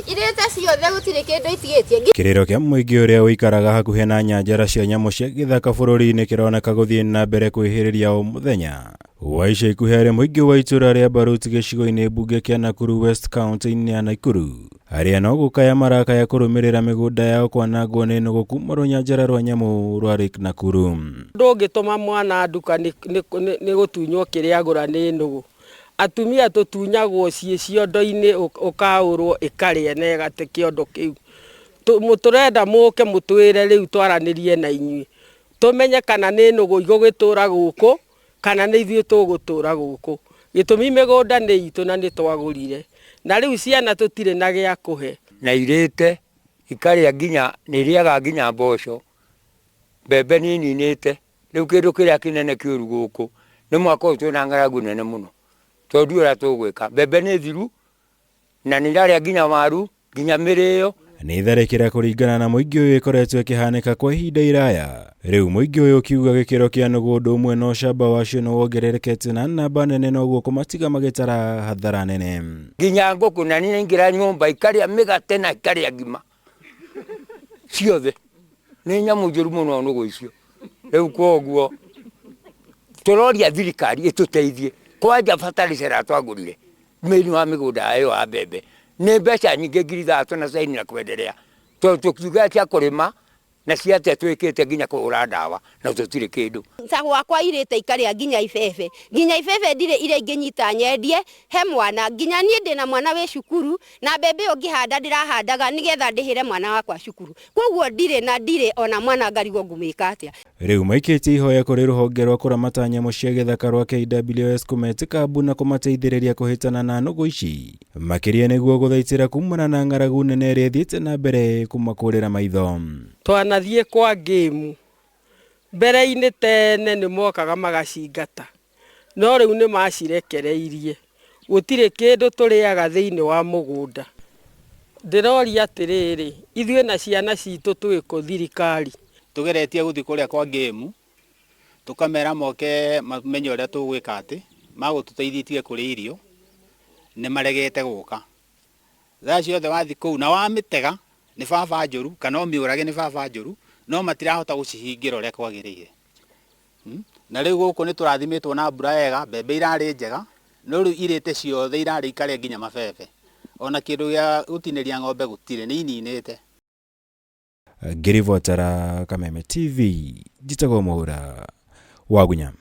Irĩte ciothe gũtirĩ kĩndũ itigĩtie. Kĩrĩro kĩa mũingĩ ũrĩa ũikaraga hakuhĩ na nyanjara cia nyamũ cia gĩthaka bũrũri-inĩ kĩroneka gũthiĩ na mbere kwĩhĩrĩria o mũthenya. Wa ica ikuhĩ harĩ mũingĩ wa itũra rĩa Baruti gĩcigo-inĩ mbunge kĩa Nakuru West kaunti-inĩ ya Nakuru arĩa no gũkaya marakaya kũrũmĩrĩra mĩgũnda yao kwanangwo nĩ nũgũ kuma rũnyanjara rwa nyamũ rwa Lake Nakuru. Ũndũ ũngĩtũma mwana nduka nĩ gũtunywo kĩrĩa agũra nĩ nũgũ. Atumia tũtunyagwo ciĩ ciondo-inĩ ũkaũrwo ĩkarĩa na ĩgate kĩondo kĩu. Tũrenda mũke mũtwĩre rĩu twaranĩrie na inyuĩ, tũmenye kana nĩ nũgũ igũgĩtũra gũkũ kana nĩ ithuĩ tũgũtũra gũkũ. Gĩtũmi mĩgũnda nĩ itũ na nĩ twagũrire, na rĩu ciana tũtirĩ na gĩa kũhe. Na irĩte ikarĩa nginya, nĩ irĩaga nginya mboco, mbembe nĩ ininĩte. Rĩu kĩndũ kĩrĩa kĩnene kĩũru gũkũ nĩ mwaka ũyũ twĩna ng'aragu nene mũno tondũ ndiũĩ ũrĩa tũgwĩka. Mbembe nĩ thiru na nĩ irarĩa nginya waru nginya mĩrĩo. Nĩ tharĩkĩra kũringana na mũingĩ ũyũ ĩkoretwo ĩkĩhanĩka kwa ihinda iraya. Rĩu mũingĩ ũyũ ũkiuga gĩkĩro kĩa nũgũ ũndũ ũmwe na ũcamba wacio nĩ wongererekete na namba nene noguo kũmatiga magĩtara hathara nene. Nginya ngũkũ na niĩ naingĩra nyũmba ikarĩa mĩgate na ikarĩa ngima ciothe. Nĩ nyamũ njũru mũno nũgũ icio. Rĩu koguo tũroria thirikari ĩtũteithie kwanja fertilizer ĩrĩa twagũrire thĩinĩ wa mĩgũnda ĩyo ya mbembe nĩ mbeca nyingĩ 6000 na caini na kwenderea tondũ tũkiuga cia kũrĩma na cia atĩa twĩkĩte nginya kũhũra ndawa na tũtirĩ kĩndũ. Ta gwakwa irĩte ikarĩa nginya ibebe, nginya ibebe ndirĩ iria ingĩnyita nyendie he mwana, nginya niĩ ndĩna mwana wĩ cukuru na mbembe ĩyo ngĩhanda ndĩrahandaga nĩgetha ndĩhĩre mwana wakwa cukuru, koguo ndirĩ na ndirĩ ona mwana ngarigwo ngũmwĩka atĩa. Rĩu maikĩtie ihoya kũrĩ rũhonge rwa kũramata nyamũ cia gĩthaka rwa KWS kũmetĩka mbu na kũmateithĩrĩria kũhĩtana na nũgũ ici makĩria nĩguo gũthaitĩra kumana na ng'aragu nene ĩrĩa ĩthiĩte na mbere kũmakũrĩra maitho. Twanathiĩ kwa ngĩmu, mbere-inĩ tene nĩ mokaga magacingata, no rĩu nĩ macirekereirie. Gũtirĩ kĩndũ tũrĩaga thĩinĩ wa mũgũnda. Ndĩroria atĩrĩrĩ, ithuĩ na ciana citũ twĩ kũ, thirikari? Tũgeretie gũthiĩ kũrĩa kwa ngĩmu, tũkamera moke mamenye ũrĩa tũgwĩka atĩ, magũtũteithia itige kũrĩa irio, nĩ maregete gũka. Thaa ciothe wathiĩ kũu na wamĩtega nĩ baba njũru kana ũmĩũrage nĩ baba njũru, no matirahota gũcihingĩra ũrĩa kwagĩrĩire. Na rĩu gũkũ nĩ tũrathimĩtwo na mbura wega, mbembe irarĩ njega, no rĩu irĩte ciothe irarĩ ikarĩa nginya mabebe. Ona kĩndũ gĩa gũtinĩria ng'ombe gũtirĩ, nĩ ininĩte. Ngĩribotera Kameme TV, njĩtagwo Mwaura Wagunya.